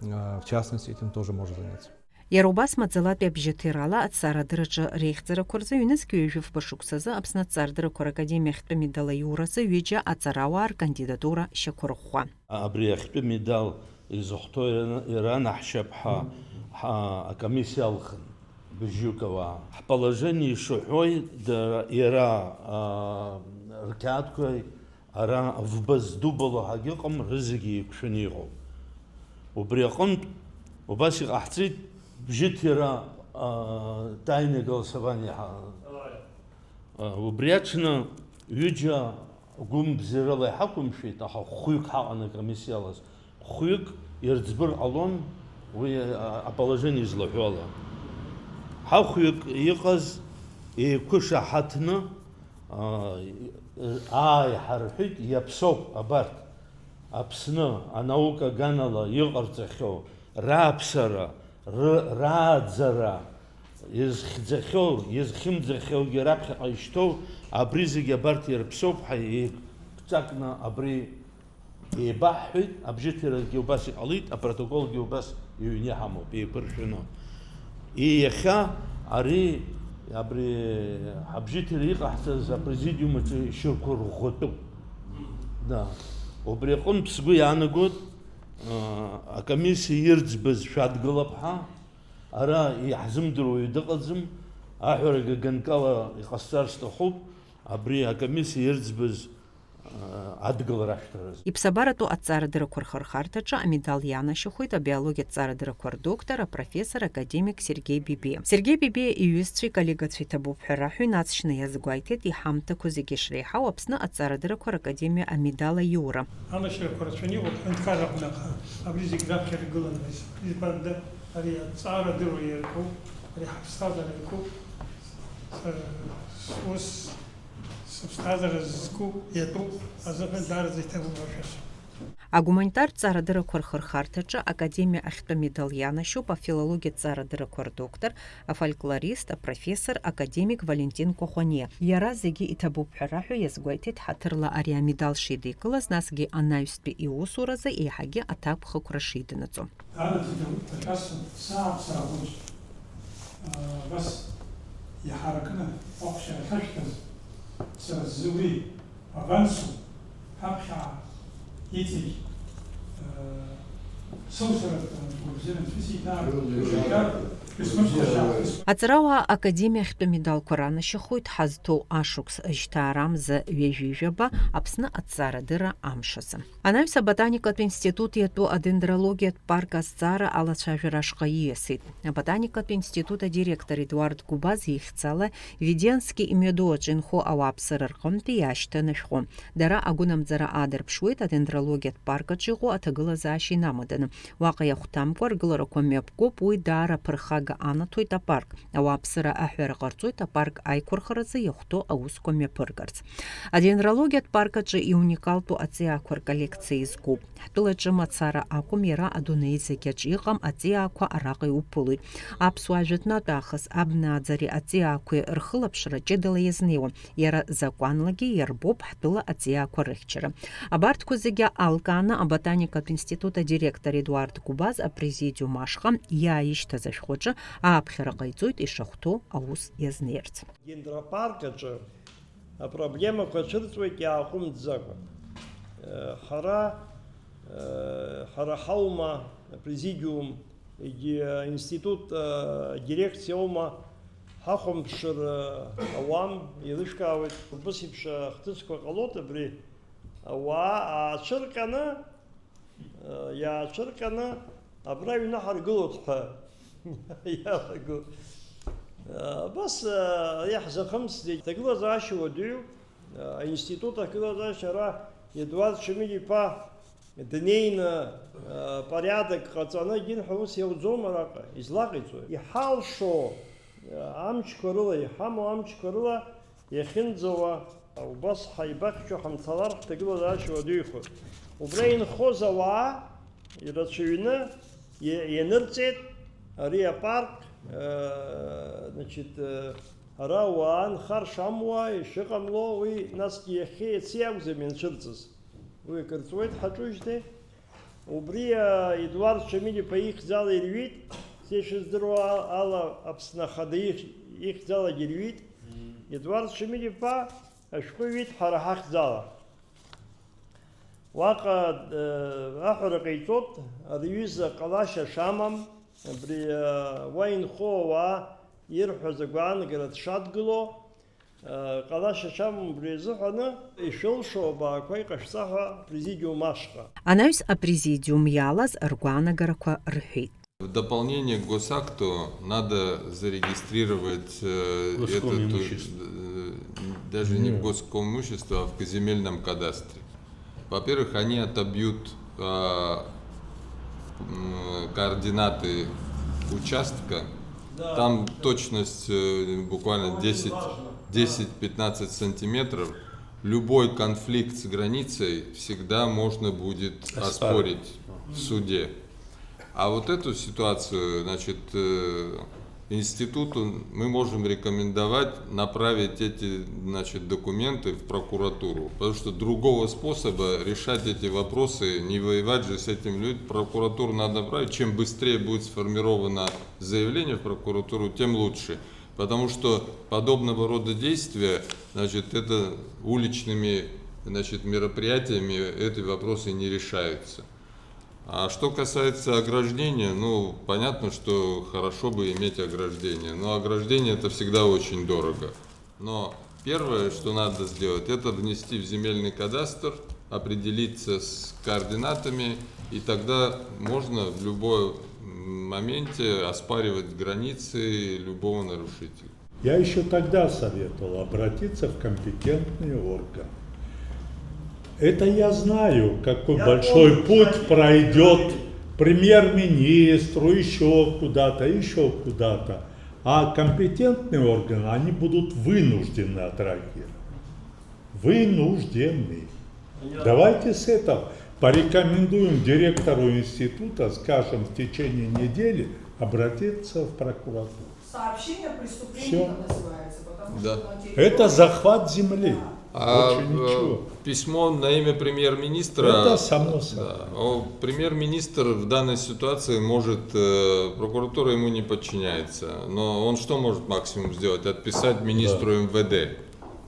в частности этим тоже можно заняться. Иара убас маӡалатәи абжьаҭирала аҭҵаарадырраҿы реихьӡарақәа рзы ҩнызқь ҩажәи фба шықәсазы Аԥсны аҭҵаарадыррақәа ракадемиа ахьтәы медал аиуразы ҩыџьа аҵарауаа ркандидатура шьақәырӷәӷәа. Абри ахьтәы медал изыхәҭоу ирана-, иранаҳшьап ҳәа ҳа-, акомиссиа алхын, быжьҩык ауаа. Ҳположение ишаҳәои, дара, иара, аа, рқьаадқәа Ара вба здубало ҳәагьы ыҟам, рызегьы еиқәшәаны иҟоуп. Убри аҟынтә, убас иҟаҳҵеит, бжьыҭира, а, тайное голосование ҳа-, а, убри аҽны ҩыџьа гәымбзиарала иҳақәымшәеит, аха хәҩык ҳаҟан акомиссиалаз. Хәҩык ирӡбыр ҟалон уи, а, аположение злаҳәо ала. Ҳахәҩык иҟаз еиқәышаҳаҭны, аа, ааи, ҳарҳәеит, иаԥсоуп абарҭ. Аԥсны анаука аганала иҟарҵахьоу рааԥсара, ры-, рааӡара, изхьӡахьоу, изхьымӡахьоугьы раԥхьаҟа ишьҭоу, абри зегьы абарҭ ирыԥсоуп ҳәа еиқәҵакны абри еибаҳҳәеит, абжьыҭирагьы убас иҟалеит, апротоколгьы убас иҩны иҳамоуп, еиқәыршәаны. И иахьа ари, абри ҳабжьыҭира иҟаҳҵаз апрезидиум аҿы ишьырқәырӷәӷәатәуп. Да. Убри аҟынтә сгәы иаанагоит, аа, акомиссиа ирӡбаз шәадгылап ҳәа, ара иаҳзымдыруа дыҟаӡам, аҳәарагьы ганкала иҟасҵар сҭахуп, абри акомиссиа ирӡбаз, аа, адгылара ашәҭаразы. Иԥсабаратәу аҭҵаарадырақәа рхырхарҭаҿы амедал ианашьахоит абиологиатә ҭҵаарадырақәа рдоктор, апрофессор, академик Сергеи Бебиа. Сергеи Бебиа иҩызцәеи коллегацәеи ҭабуп ҳәа раҳәа инаҵшьны иазгәеиҭеит, иҳамҭақәа зегьы шреиҳау Аԥсны аҭҵаарадырақәа ракадемиа амедал аиура. Анашьарақәа рацәаны иҟоуп ҳҳәынҭқарра аҟны, аха абри зегь раԥхьа иргыланы, избанда ари аҭҵаарадырра иаркуп, ари ҳаԥсҭазаара иаркуп. Са, сус, сыԥсҭазаара зызку иатәуп азыҳәан даараӡа иҭабуп ашәа. Агуманитартә ҭҵаарадырақәа рхырхарҭаҿы академиа ахьтәы амедал ианашьоуп афилологиатә ҭҵаарадырақәа рдоктор, афольклорист, апрофессор, академик Валентин Кәахәаниа. Иара зегьы иҭабуп ҳәа раҳәа иазгәеиҭеит ҳаҭырла ари амедал шидикылаз, насгьы анаҩстәи иусуразы еиҳагьы аҭакԥхықәра шиднаҵо. Даараӡа иҭабуп ҳәа шәасҳәап, сааԥсара аҟынтә, аа, абас иҳаракны ахәшьара ахьашәҭаз, сара сзы уи авансуп, ҳаԥхьа иҵегь, аа, соусыртә гәабзиара анцәа исиҭар, шәышьҭар, шәысмырхәашьа. Аҵарауаа академиа ахьтәы медалқәа ранашьахоит ҳазҭоу ашықәс жьҭаарамза ҩажәи жәаба Аԥсны аҭҵаарадырра амш азы. Анаҩс аботаникатә институт иатәу адендрологиатә парк азҵаара алацәажәара ашҟа ииасит. Аботаникатә институт адиректор Едуард Гәыбаз ихьӡала Веденски имҩаду аҿы инхо ауааԥсыра рҟынтәи иаашьҭан ашәҟәы. Дара агәынамӡара аадырԥшуеит адендрологиатә парк аҿы иҟоу аҭагылазаашьа инамаданы. Уаҟа иахәҭамкәа ргыларақәа мҩаԥгоуп, уи даара аԥырхага анаҭоит апарк. Ауааԥсыра аҳәара ҟарҵоит апарк аиқәырхаразы иахәҭоу аусқәа мҩаԥыргарц. Адендрологиатә парк аҿы иуникалтәу аҵиаақәа рколлекциа иазкуп. Ҳтәылаҿы мацара акәым, иара адунеи зегь аҿы иҟам аҵиаақәа араҟа иуԥылоит. Аԥсуаа жәытәнатә аахыс абнааӡареи аҵиаақәеи рхылаԥшра ҷыдала иазнеиуам. Иара закәанлагьы иарбоуп ҳтәыла аҵиаақәа рыхьчара. Абарҭқәа зегьы алкааны аботаникатә институт адиректор Едуард Гәыбаз апрезидиум ашҟа иааишьҭыз ашәҟәаҿы ааԥхьара ҟаиҵоит ишахәҭоу аус иазнеирц. Дендропарк аҿы апроблемақәа цәырҵуеит иааҟәымҵӡакәа. Ҳара, ҳара ҳаума апрезидиум, егьи аинститут адирекциа аума ҳахәамԥшыр ауам, еилышәкаауеит. Убыс еиԥш ахҭысқәа ҟалоит абри. Ауаа аацәырҟьаны, иаацәырҟьаны абра аҩны ҳаргылоит ҳәа иалаго. Абас иаҳзахымсӡеит. Аҭагылазаашьа уадаҩуп. Аинститут аҭагылазаашьа ара Едуард Шамиль-иԥа днеины, порядок ҟаҵаны, егьин ҳәа ус иауӡом араҟа. Излаҟаиҵои? Иҳалшо амчқәа рыла, иҳамоу амчқәа рыла иахьынӡауа, убас ҳаибахьчо ҳамцалар ҳҭагылазаашьа уадаҩхоит. Убра инхоз ауаа ирацәаҩны иа-, ианырҵеит ари апарк, э, значит, э, ара ауаа нхар шамуа, ишыҟамло, уи насгьы иахьеи иаци акәӡам ианцәырҵыз. Уи акыр ҵуеит ҳаҿужьҭеи. Убри, а, Едуард Шамиль-иԥа ихьӡала ирҩит, са ишыздыруа ала, Аԥсны Ахада их-, ихьӡалагьы ирҩит. Едуард Шамиль-иԥа ашәҟәы иҩит ҳара ҳахьӡала. Уаҟа, э, аҳәара ҟаиҵоит, ари аҩыза ҟалашьа шамам, абри, э, уа инхо ауаа ирҳәаз агәаанагара дшадгыло, Ҟалашьа шамам убри азыҳәаны, ишәылшо абаақәа иҟашәҵа ҳәа президиум ашҟа. Анаҩс апрезидиум иалаз ргәаанагарақәа рҳәеит. В дополнение к госакту надо зарегистрировать, э, Госком это, имущество. э, даже не в Нет. Госком имуществе, а в земельном кадастре. Во-первых, они отобьют, а, м, координаты участка. Да. Там точность, э, буквально Очень десять, важно. Да. десять-пятнадцать сантиметров. Любой конфликт с границей всегда можно будет Оспорить. Оспорить в суде. А вот эту ситуацию, значит, э, институту мы можем рекомендовать направить эти, значит, документы в прокуратуру, потому что другого способа решать эти вопросы, не воевать же с этим людям, прокуратуру надо направить, чем быстрее будет сформировано заявление в прокуратуру, тем лучше. Потому что подобного рода действия, значит, это уличными, значит, мероприятиями эти вопросы не решаются. А что касается ограждения, ну, понятно, что хорошо бы иметь ограждение, но ограждение это всегда очень дорого. Но первое, что надо сделать, это внести в земельный кадастр, определиться с координатами, и тогда можно в любой моменте оспаривать границы любого нарушителя. Я еще тогда советовал обратиться в компетентный орган. Это я знаю, какой большой путь пройдет премьер-министру, еще куда-то, еще куда-то. А компетентные органы, они будут вынуждены отреагировать. Вынуждены. Давайте с этого порекомендуем директору института, скажем, в течение недели обратиться в прокуратуру. Сообщение о преступлении Всё. Это называется, потому Да. что на территории... Это захват земли. Да. А, Больше э, ничего. Письмо на имя премьер-министра. Это само собой. Да. О, премьер-министр в данной ситуации может, э, прокуратура ему не подчиняется, но он что может максимум сделать? Отписать министру МВД.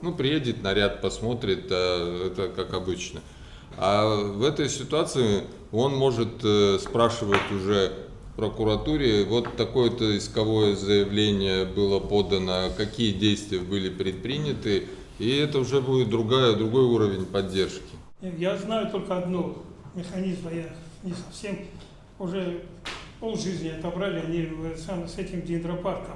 Ну, приедет наряд, посмотрит, э, это как обычно. А в этой ситуации он может, э, спрашивать уже в прокуратуре, вот такое-то исковое заявление было подано, какие действия были предприняты, и это уже будет другая, другой уровень поддержки. Я знаю только одну механизм, я не совсем, уже полжизни отобрали они, э, сам, с этим дендрапарком.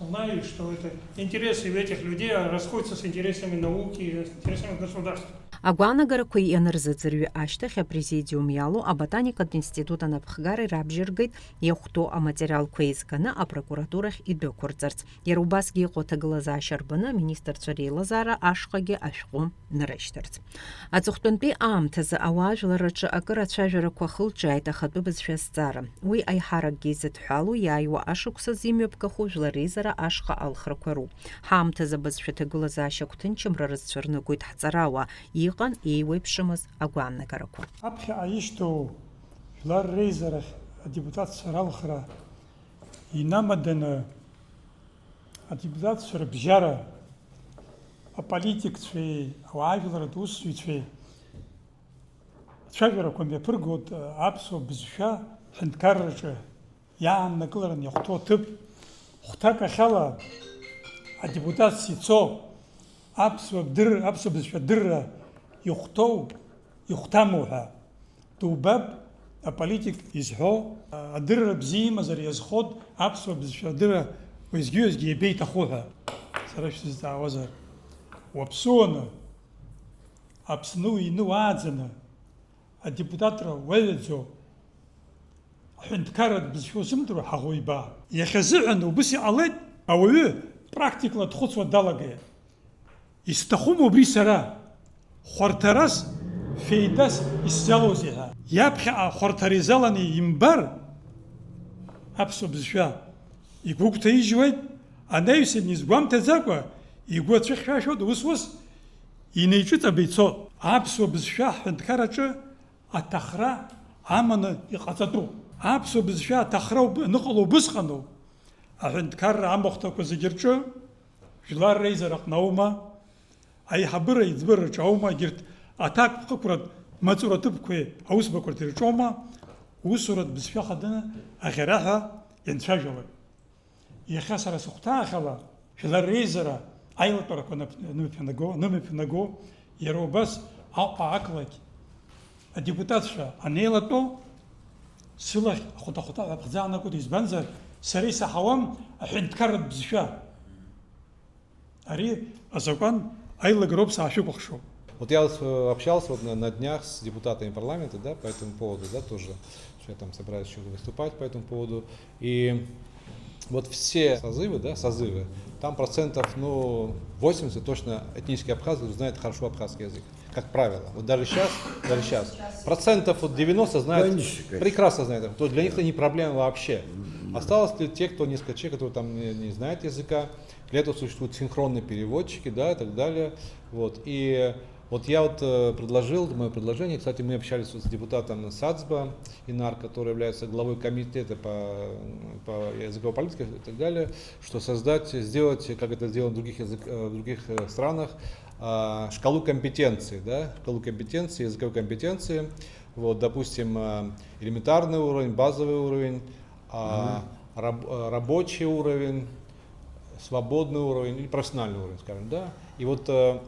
Знаю, что это интересы этих людей расходятся с интересами науки, с интересами государства. Агәаанагарақәа ианырзыӡырҩы ашьҭахь апрезидиум иалоу аботаникатә институт анапхгареи рабжьаргеит иахәҭоу аматериалқәа еизганы апрокуратурахь идәықәырҵарц. Иара убасгьы иҟоу аҭагылазаашьа рбаны аминистрцәа реилазаара ашҟагьы ашәҟәы нарышьҭырц. Аҵыхәтәантәи аамҭазы ауаажәларраҿы акыр ацәажәарақәа хылҿиааит ахатәы бызшәа азҵаара. Уи аиҳаракгьы изыдҳәалоу иааиуа ашықәс азы имҩаԥгахо жәлар реизара ашҟа алхрақәа роуп. Ҳаамҭазы абызшәа ҭагылазаашьа гәҭынчымра рызцәырнагоит ҳҵарауаа, иҟан еиуеиԥшымыз агәаанагарақәа. Аԥхьаҟа ишьҭоу жәлар реизарахь адепутатцәа ралхра инамаданы адепутатцәа рыбжьара аполитикцәеи ауаажәларратә усзуҩцәеи ацәажәарақәа мҩаԥыргоит аԥсуа бызшәа ҳәынҭқарраҿы иааннакыларан иахәҭоу аҭыԥ хәҭак ахьала адепутатс ицо аԥсуа дыр-, аԥсуа бызшәа дырра ихәҭоу, ихәҭаму ҳәа дубап аполитик изҳәо, адырра бзиа имазар иазхоит аԥсуа бызшәа адырра уеизгьы-уеизгьы иабеиҭаху ҳәа. Сара шәсызҵаауазар, уаԥсуаны, Аԥсны уины уааӡаны, адепутатра уаҩаӡо, аҳәынҭқарратә бызшәа узымдыруа ҳаӷоу ибаа. Иахьазыҳәан убыс иҟалеит, ауаҩы практикала дхәыцуа далагеит. Исҭахума убри сара? Хәарҭарас, феидас исзалоузеи ҳәа. Иаԥхьаҟа хәарҭара изаланы имбар, аԥсуа бызшәа игәы гәҭаижьуеит, анаҩсан изгәамҭаӡакәа, игәы ацәыхьшәашәоит, ус-ус инеиҿыҵаба ицоит. Аԥсуа бызшәа ҳҳәынҭқарраҿы аҭахра аманы иҟаҵатәуп. Аԥсуа бызшәа аҭахра уб-, аныҟало убысҟаноуп. Аҳәынҭқарра амахәҭақәа зегьы рҿы, жәлар реизараҟны аума, аиҳабыра еиҵбыраҿы аума, егьырҭ аҭакԥхықәратә маҵура ҭыԥқәеи аусбақәарҭеи рҿоума, усуратә бызшәа хаданы аӷьараҳәа ианцәажәалак. Иахьа сара сыхәҭаахьала, жәлар реизара аилатәарақәа нап-, нымҩаԥнаго, нымҩаԥнаго, иара убас Аҟәа ақалақь адепутатцәа анеилатәо, сылахь ахәыҭа-хәыҭа ҳәа аԥхӡы аанагоит, избанзар, сара исаҳауам аҳәынҭқарратә бызшәа. Ари азакәан аилагароуп саашәыкәыхшоуп. Вот я вот, э, общался вот на, на днях с депутатами парламента, да, по этому поводу, да, тоже, что я там собираюсь еще выступать по этому поводу. И Вот все созывы, да, созывы, там процентов, ну, восемьдесят точно этнические абхазы знают хорошо абхазский язык. Как правило. Вот даже сейчас, даже сейчас. Процентов вот девяносто знают, конечно, конечно, прекрасно знают. То есть для них это не проблема вообще. Осталось ли те, кто несколько человек, которые там не, не знают языка. Для этого существуют синхронные переводчики, да, и так далее. Вот. И вот я вот э, предложил, мое предложение, кстати, мы общались вот с депутатом Сацба Инар, который является главой комитета по, по языковой политике и так далее, что создать, сделать, как это сделано в других, язык, э, в других э, странах, а, шкалу компетенции, да, шкалу компетенции, языковой компетенции, вот, допустим, э, элементарный уровень, базовый уровень, а, раб- э, рабочий уровень, свободный уровень или профессиональный уровень, скажем, да. И вот э,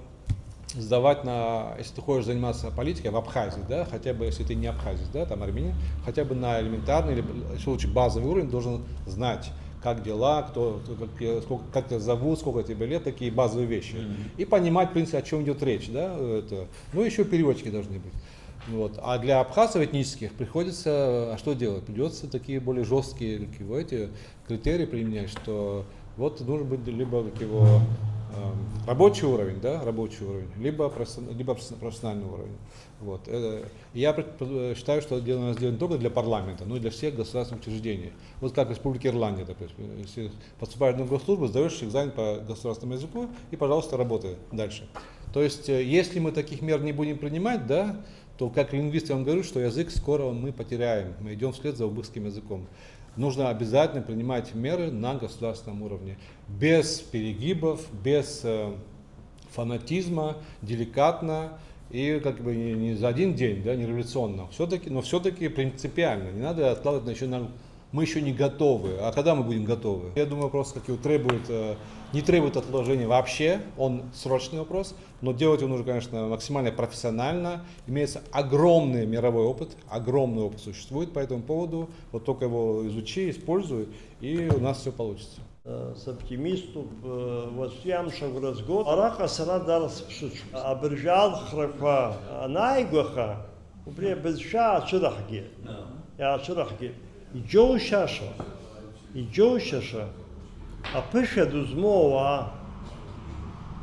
сдавать на, если ты хочешь заниматься политикой в Абхазии, да, хотя бы если ты не абхазец, да, там армянин, хотя бы на элементарный или, если лучше, базовый уровень должен знать, как дела, кто, кто- как, э, сколько, как тебя зовут, сколько тебе лет, такие базовые вещи. И понимать, в принципе, о чем идет речь, да, это. Ну, еще переводчики должны быть. Вот. А для абхазов этнических приходится, а что делать? Придется такие более жесткие, как его, эти критерии применять, что вот должен быть либо как его эм, рабочий уровень, да, рабочий уровень, либо, профессион- либо профессиональный уровень. Вот. Э, Я пред- считаю, что дело надо сделать не только для парламента, но и для всех государственных учреждений. Вот как в Республике Ирландия, допустим. Если поступаешь на госслужбу, сдаешь экзамен по государственному языку и, пожалуйста, работай дальше. То есть, э, если мы таких мер не будем принимать, да, то как лингвист я вам говорю, что язык скоро мы потеряем. Мы идем вслед за узбекским языком. Нужно обязательно принимать меры на государственном уровне. Без перегибов, без э, фанатизма, деликатно и как бы не, не за один день, да, не революционно. Все-таки, но все-таки принципиально. Не надо откладывать на еще на мы еще не готовы. А когда мы будем готовы? Я думаю, вопрос, как его требует, э, не требует отложения вообще, он срочный вопрос, но делать его нужно, конечно, максимально профессионально. Имеется огромный мировой опыт, огромный опыт существует по этому поводу. Вот только его изучи, используй, и у нас все получится. Э, с оптимиступ, э, уаҵәтәи амш агәра згоит. Араҟа сара дара сыԥсыҽуп. Абыржәы алхрақәа анааигәаха, убри абызшәа аацәыраҳгеит. Иаацәыраҳгеит. Иџьоушьаша, иџьоушьаша, аԥышәа ду змоу ауаа.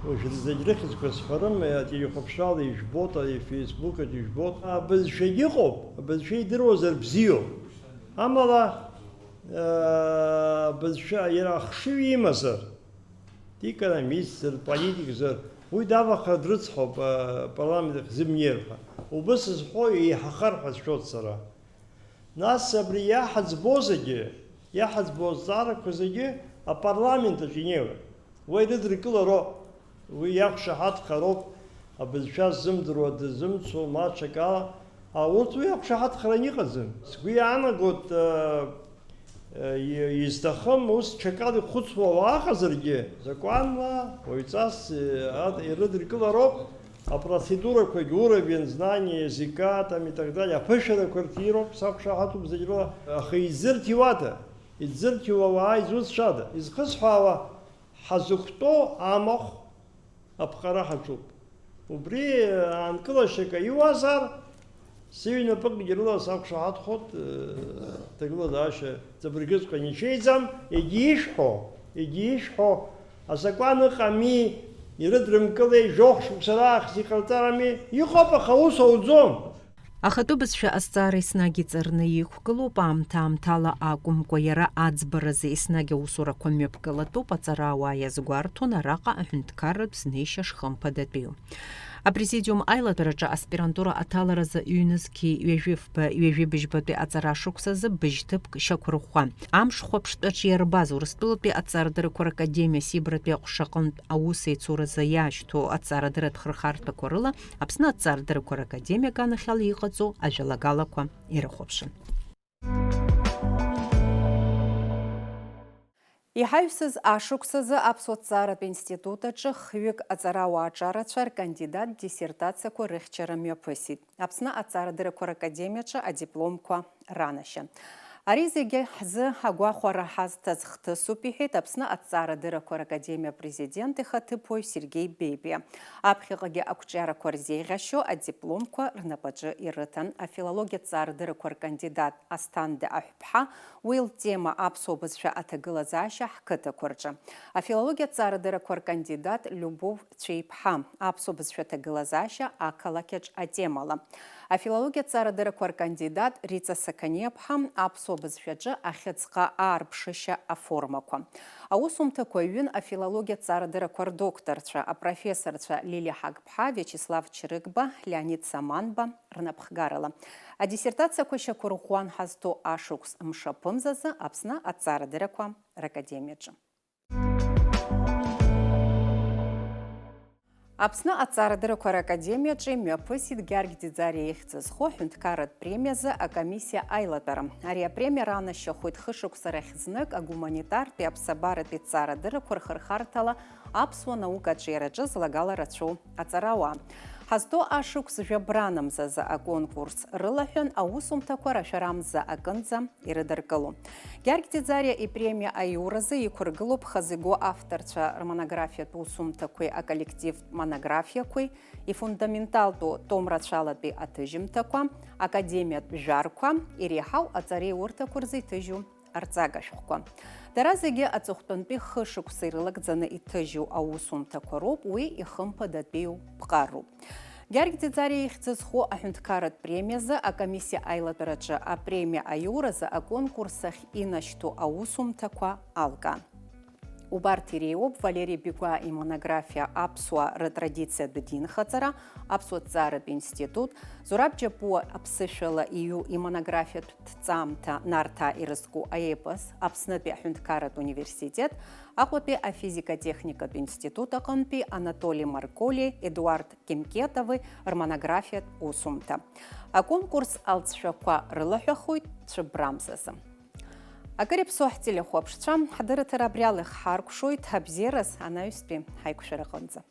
Уажә зегь рыхьӡқәа сҳәарым, ателехәаԥшрала ижәбоит, ифейсбук аҿы ижәбоит. Абызшәагь ыҟоуп, абызшәа идыруазар бзиоуп. Амала, э, абызшәа иара ахшыҩ имазар, декономистзар, политикзар, уи даваха дрыцҳауп, э, апарламент ахь зымнеир ҳәа. Убыс зҳәо еиҳахар ҳәа сшәоит сара. Нас абри иаҳаӡбо зегьы, иаҳаӡбо азҵаарақәа зегьы апарламент аҿы инеиуеит. Уа ирыдыркылароуп, уи иақәшаҳаҭхароуп, абызшәа ззымдыруа дызымцо, ма ҽакала, а, урҭ уи иақәшаҳаҭхаран иҟаӡам. Сгәы иаанагоит, а, а, и-, изҭахым ус ҽакала ихәыцуа уааҟазаргьы, закәанла, уаҩҵас, а, ирыдыркылароуп. Апроцедурақәагь, уровень знания языка, там, и так далее, аԥышәарақәа рҭироуп, сақәшаҳаҭуп зегь рыла, аха изырҭиуада? Изырҭиуа ауаа изуцәада? Изхысҳәаауа, ҳазықәтәоу амахә аԥҟара ҳаҿуп. Убри аанкылашьак аиуазар, сыҩнапыкгьы рыла сақәшаҳаҭхоит, э, ҭагылазаашьа ҵабыргыҵәҟьа ничеиӡам, егьишәҳәо, егьишәҳәо, азакәан ыҟами, ирыдрымкылеи, жәохә шықәса раахыс иҟарҵарами, иҟоуп, аха ус ауӡом. Ахатәы бызшәа азҵаара еснагь иҵарны иқәгылоуп, аамҭа-аамҭала акәымкәа, иара аӡбаразы еснагь аусурақәа мҩаԥгалатәуп, аҵарауаа иазгәарҭон араҟа аҳәынҭқарратә знеишьа шхымԥадатәиу. Апрезидиум аилатәараҿы аспирантура аҭаларазы ҩнызқьи ҩажәи фба ҩажәи быжьбатәи аҵара шықәсазы быжьҭыԥк шьақәырӷәӷәа. Амш хәаԥштәаҿ иарбаз Урыстәылатәи аҵарадыррақәа ракадемиа Сибратәи аҟәша аҟынтә аус еицуразы иаашьҭу аҵарадырратә хырхарҭақәа рыла Аԥсны аҵарадыррақәа ракадемиа аганахьала иҟаҵоу ажәалагалақәа ирыхәаԥшын. Иҳаҩсыз ашықәсазы Аԥсуа ҭҵааратә институт аҿы хҩык аҵарауаа аҿарацәа ркандидат диссертациақәа рыхьчара мҩаԥысит. Аԥсны аҭҵаарадыррақәа ракадемиаҿы адипломқәа ранашьа. Ари зегьы ҳзы агәахәара ҳазҭаз хҭысуп, иҳәеит Аԥсны Аҭҵаарадыррақәа Ракадемиа Апрезидент ихаҭыԥуаҩ Сергеи Бебиа. Аԥхьаҟагьы ақәҿиарақәа рзеиӷьашьо адипломқәа рнапаҿы ирыҭан афилологиа ҭҵаарадыррақәа ркандидат Асҭанда Аҳәԥҳа, уи лтема аԥсуа бызшәа аҭагылазаашьа ҳқыҭақәа рҿы. Афилологиа ҭҵаарадыррақәа ркандидат Любов Цәеиԥҳа, аԥсуа бызшәа аҭагылазаашьа ақалақьаҿ атемала. Афилологиа ҭҵаарадыррақәа ркандидат Риҵа Сақаниаԥҳа, аԥсуа бызшәаҿы ахьыӡҟа аарԥшышьа аформақәа. Аусумҭақәа ҩын афилологиа ҭҵаарадыррақәа рдокторцәа, апрофессорцәа Лилиа Ҳагԥҳа, Виачеслав Чрыгба, Леонид Саманба рнапхгарала. Адиссертациақәа шьақәырӷәӷәан ҳазҭоу ашықәс мшаԥымзазы Аԥсны Аҭҵаарадыррақәа Ракадемиаҿы. Аԥсны Аҭҵаарадыррақәа Ракадемиаҿы имҩаԥысит Гьаргь Ӡиӡариа ихьӡ зху аҳәынҭқарратә премиазы акомиссиа аилатәара. Ари апремиа ранашьахоит хышықәса рахь знык агуманитартәи аԥсабаратәи ҭҵаарадыррақәа рхырхарҭала аԥсуа наукаҿиараҿы злагала рацәоу аҵарауаа. Ҳазҭоу ашықәс жәабранамзазы аконкурс рылаҳәан, аусумҭақәа рашәарамза акынӡа ирыдыркыло. Гьаргь Ӡиӡариа ипремиа аиуразы иқәыргылоуп хазы игоу авторцәа рмонографиатә усумҭақәеи аколлективтә монографиақәеи, ифундаменталтәу том рацәалатәи аҭыжьымҭақәа, академиатә жәарқәа, иреиҳау аҵареиурҭақәа рзы иҭыжьу арҵага шәҟәқәа. Дара зегьы аҵыхәтәантәи хышықәса ирылагӡаны иҭыжьу аусумҭақәа роуп, уи ихымԥадатәиу ԥҟароуп. Гьаргь Ӡиӡариа ихьӡ зху аҳәынҭқарратә премиазы акомиссиа аилатәараҿы апремиа аиуразы аконкурс ахь инашьҭу аусумҭақәа алкаан. Убарҭ иреиуоуп Валери Бигәаа имонографиа Аԥсуаа рытрадициатә динхаҵара, Аԥсуа ҭҵааратә институт, Зураб Џьапуа аԥсышәала иҩу имонографиатә ҭҵаамҭа Нарҭаа ирызку аепос, Аԥснытәи аҳәынҭқарратә университет, Аҟәатәи афизика-техникатә институт аҟынтәи Анатоли Марколи, Едуард Кемкетови рмонографиатә усумҭа. Аконкурс алҵшәақәа рылаҳәахоит цәыббрамзазы. Акыр иаԥсоу ҳтелехәаԥшцәа, ҳдырраҭара абри ала ихҳаркәшоит, абзиараз анаҩстәи ҳаиқәшәараҟынӡа.